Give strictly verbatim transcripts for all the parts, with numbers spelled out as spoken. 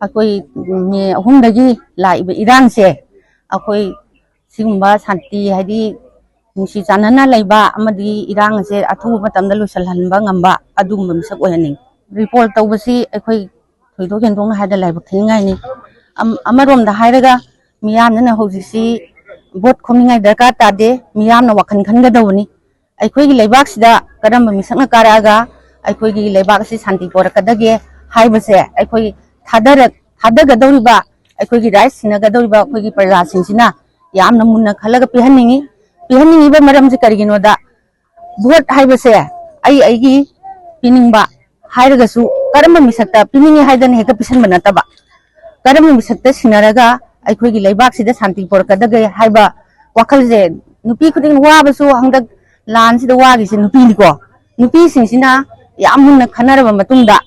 ꯑꯩꯈꯣꯏ ꯃꯦ ꯑꯍꯨꯝꯗꯒꯤ ꯂꯥꯛꯏꯕ ꯏꯔꯥꯡꯁꯦ, ꯑꯩꯈꯣꯏ ꯁꯤꯒꯨꯝꯕ ꯁꯥꯟꯇꯤ, ꯍꯥꯏꯗꯤ ꯅꯨꯡꯁꯤ ꯆꯥꯟꯅꯅ ꯂꯩꯕ ꯑꯃꯗꯤ ꯏꯔꯥꯡ ꯑꯁꯦ ꯑꯊꯨꯕ ꯃꯇꯝꯗ ꯂꯣꯏꯁꯤꯜꯍꯟꯕ ꯉꯝꯕ ꯑꯗꯨꯒꯨꯝꯕ ꯃꯤꯁꯛ ꯑꯣꯏꯍꯟꯅꯤꯡꯉꯤ꯫ ꯔꯤꯄꯣꯔꯠ ꯇꯧꯕꯁꯤ ꯑꯩꯈꯣꯏ ꯊꯣꯏꯗꯣꯛ ꯍꯦꯟꯗꯣꯛꯅ ꯍꯥꯏꯗ ꯂꯥꯏꯕꯛ ꯊꯤꯅꯤꯡꯉꯥꯏꯅꯤ꯫ ꯑꯝ-, ꯑꯃꯔꯣꯝꯗ ꯍꯥꯏꯔꯒ ꯃꯤꯌꯥꯝꯗꯨꯅ ꯍꯧꯖꯤꯛꯁꯤ ꯚꯣꯠ ꯈꯣꯝꯅꯤꯡꯉꯥꯏ ꯗꯔꯀꯥꯔ ꯇꯥꯗꯦ, ꯃꯤꯌꯥꯝꯅ ꯋꯥꯈꯜ ꯈꯟꯒꯗꯧꯕꯅꯤ꯫ ꯑꯩꯈꯣꯏꯒꯤ ꯂꯩꯕꯥꯛꯁꯤꯗ ꯀꯔꯝꯕ ꯃꯤꯁꯛꯅ ꯀꯥꯔꯛꯑꯒ ꯑꯩꯈꯣꯏꯒꯤ ꯂꯩꯕꯥꯛ ꯑꯁꯤ ꯁꯥꯟꯇꯤ ꯄꯣꯔꯛꯀꯗꯒꯦ ꯍꯥꯏꯕꯁꯦ ꯑꯩꯈꯣꯏ ꯊꯥꯗꯔꯛ-, ꯊꯥꯗꯒꯗꯧꯔꯤꯕ, ꯑꯩꯈꯣꯏꯒꯤ ꯔꯥꯏꯠ ꯁꯤꯟꯅꯒꯗꯧꯔꯤꯕ ꯑꯩꯈꯣꯏꯒꯤ ꯄ꯭ꯔꯖꯥꯁꯤꯡꯁꯤꯅ ꯌꯥꯝꯅ ꯃꯨꯟꯅ ꯈꯜꯂꯒ ꯄꯤꯍꯟꯅꯤꯡꯉꯤ꯫ ꯄꯤꯍꯟꯅꯤꯡꯉꯤꯕ ꯃꯔꯝꯁꯦ ꯀꯔꯤꯒꯤꯅꯣꯗ, ꯚꯣꯠ ꯍꯥꯏꯕꯁꯦ ꯑꯩ ꯑꯩꯒꯤ ꯄꯤꯅꯤꯡꯕ ꯍꯥꯏꯔꯒꯁꯨ ꯀꯔꯝꯕ ꯃꯤꯁꯛꯇ ꯄꯤꯅꯤꯡꯉꯤ ꯍꯥꯏꯗꯅ ꯍꯦꯛꯇ ꯄꯤꯁꯟꯕ ꯅꯠꯇꯕ, ꯀꯔꯝꯕ ꯃꯤꯁꯛꯇ ꯁꯤꯟꯅꯔꯒ ꯑꯩꯈꯣꯏꯒꯤ ꯂꯩꯕꯥꯛꯁꯤꯗ ꯁꯥꯟꯇꯤ ꯄꯨꯔꯛꯀꯗꯒꯦ ꯍꯥꯏꯕ ꯋꯥꯈꯜꯁꯦ ꯅꯨꯄꯤ ꯈꯨꯗꯤꯡ ꯋꯥꯕꯁꯨ, ꯍꯟꯗꯛ ꯂꯥꯟꯁꯤꯗ ꯋꯥꯈꯤꯁꯦ ꯅꯨꯄꯤꯅꯤꯀꯣ꯫ ꯅꯨꯄꯤꯁꯤꯡꯁꯤꯅ ꯌꯥꯝ ꯃꯨꯟꯅ ꯈꯟꯅꯔꯕ ꯃꯇꯨꯡꯗ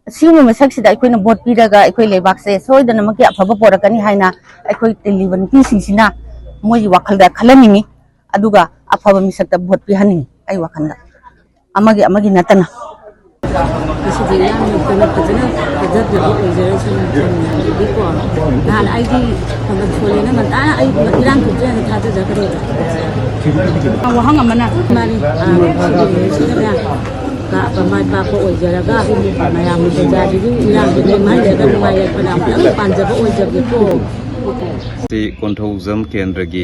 ꯑꯁꯤꯒꯨꯝꯕ ꯃꯤꯁꯛꯁꯤꯗ ꯑꯩꯈꯣꯏꯅ ꯚꯣꯠ ꯄꯤꯔꯒ ꯑꯩꯈꯣꯏ ꯂꯩꯕꯥꯛꯁꯦ ꯁꯣꯏꯗꯅꯃꯛꯀꯤ ꯑꯐꯕ ꯄꯣꯔꯛꯀꯅꯤ ꯍꯥꯏꯅ ꯑꯩꯈꯣꯏ ꯇꯤꯜꯂꯤꯕ ꯅꯨꯄꯤꯁꯤꯡꯁꯤꯅ ꯃꯣꯏꯒꯤ ꯋꯥꯈꯜꯗ ꯈꯜꯍꯟꯅꯤꯡꯉꯤ, ꯑꯗꯨꯒ ꯑꯐꯕ ꯃꯤꯁꯛꯇ ꯚꯣꯠ ꯄꯤꯍꯟꯅꯤꯡꯉꯤ ꯑꯩ ꯋꯥꯈꯜꯗ꯫ ꯑꯃꯒꯤ ꯑꯃꯒꯤ ꯅꯠꯇꯅ꯫ ꯉꯁꯤꯗꯤ ꯏꯔꯥꯡ ꯅꯠꯇꯅ ꯐꯖꯅ ꯊꯥꯖꯗꯕ ꯑꯣꯏꯖꯔꯁꯅꯨ ꯃꯌꯥꯝꯒꯤꯗꯤꯀꯣ꯫ ꯅꯍꯥꯟ ꯑꯩꯗꯤ ꯊꯥꯕꯜ ꯁꯣꯜꯂꯦꯅ ꯉꯟꯇꯥꯅ ꯑꯩ ꯏꯔꯥꯡ ꯊꯣꯛꯇ꯭ꯔꯦꯅ ꯊꯥꯖꯖꯈ꯭ꯔꯦꯕ꯫ ꯋꯥꯍꯪ ꯑꯃꯅ ꯃꯥꯅꯤ, ꯑꯥ, ꯁꯤꯒꯤ ꯅꯨꯃꯤꯠꯁꯤꯗꯅꯦ ꯀꯥꯞꯄ ꯃꯥꯏ ꯄꯥꯛꯄ ꯑꯣꯏꯖꯔꯒ ꯃꯌꯥꯝꯒꯤ ꯄ꯭ꯔꯖꯥꯁꯤꯒꯤ ꯏꯔꯥꯡꯁꯤ ꯂꯩꯃꯥꯏꯗꯒ ꯅꯨꯡꯉꯥꯏ ꯌꯥꯏꯐꯅ ꯑꯃꯨꯛꯇꯪ ꯄꯥꯟꯖꯕ ꯑꯣꯏꯖꯒꯦꯀꯣ꯫ ꯁꯤ ꯀꯣꯟꯊꯧꯖꯝ ꯀꯦꯟꯗ꯭ꯔꯒꯤ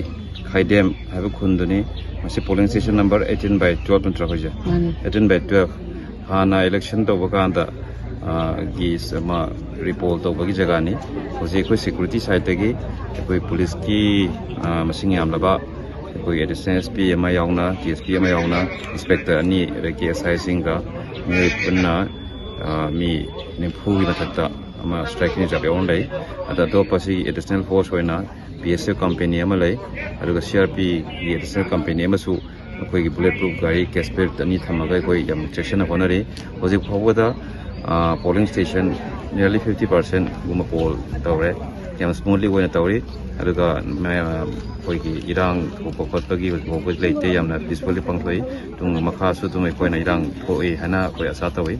ꯈꯥꯏꯗꯦꯝ ꯍꯥꯏꯕ ꯈꯨꯟꯗꯨꯅꯤ꯫ ꯃꯁꯤ polling station number eighteen by twelve ꯅꯠꯇ꯭ꯔꯥ ꯑꯩꯈꯣꯏꯁꯦ? ꯃꯥꯅꯤ꯫ Eighteen by twelve꯫ ꯍꯥꯟꯅ election ꯇꯧꯕ ꯀꯥꯟꯗ, ꯑ, ꯒꯤ ꯁ-, ꯑꯃ ꯔꯤꯄꯣꯜ ꯇꯧꯕꯒꯤ ꯖꯒꯥꯅꯤ꯫ ꯍꯧꯖꯤꯛ ꯑꯩꯈꯣꯏ security sideꯇꯒꯤ ꯑꯩꯈꯣꯏ ꯄꯨꯂꯤꯁꯀꯤ, ꯑ, ꯃꯁꯤꯡ ꯌꯥꯝꯂꯕ ꯑꯩꯈꯣꯏ additional S P ꯑꯃ ꯌꯥꯎꯅ, D S P ꯑꯃ ꯌꯥꯎꯅ, inspector ꯑꯅꯤ, ꯑꯗꯒꯤ S I ꯁꯤꯡꯒ ꯃꯤꯑꯣꯏ ꯄꯨꯟꯅ, ꯑ, ꯃꯤ ꯅꯤꯐꯨꯒꯤ ꯃꯊꯛꯇ ꯑꯃ strike in charge ꯌꯥꯎꯅ ꯂꯩ꯫ ꯑꯗ ꯑꯇꯣꯞꯄ ꯁꯤ additional force ꯑꯣꯏꯅ B S F company ꯑꯃ ꯂꯩ, ꯑꯗꯨꯒ C R P ꯒꯤ additional company ꯑꯃꯁꯨ ꯑꯩꯈꯣꯏꯒꯤ bullet proof ꯒꯥꯔꯤ cash plate ꯑꯅꯤ ꯊꯝꯃꯒ ꯑꯩꯈꯣꯏ ꯌꯥꯝ ꯆꯦꯛꯁꯤꯟꯅ ꯍꯣꯠꯅꯔꯤ꯫ ꯍꯧꯖꯤꯛ ꯐꯥꯎꯕꯗ, ꯑ, polling station nearly fifty percent ꯒꯨꯝꯕ poll ꯇꯧꯔꯦ꯫ ꯌꯥꯝ smoothly ꯑꯣꯏꯅ ꯇꯧꯔꯤ꯫ ꯑꯗꯨꯒ ꯃꯌꯥꯝ ꯑꯩꯈꯣꯏꯒꯤ ꯏꯔꯥꯡ ꯊꯣꯛꯄ ꯈꯣꯠꯄꯒꯤ ꯍꯧꯖꯤꯛ ꯐꯥꯎꯕ ꯂꯩꯇꯦ꯫ ꯌꯥꯝꯅ peacefully ꯄꯥꯡꯊꯣꯛꯏ꯫ ꯇꯨꯡ ꯃꯈꯥꯁꯨ ꯑꯗꯨꯝ ꯑꯩꯈꯣꯏꯅ ꯏꯔꯥꯡ ꯊꯣꯛꯏ ꯍꯥꯏꯅ ꯑꯩꯈꯣꯏ ꯑꯁꯥ ꯇꯧꯏ꯫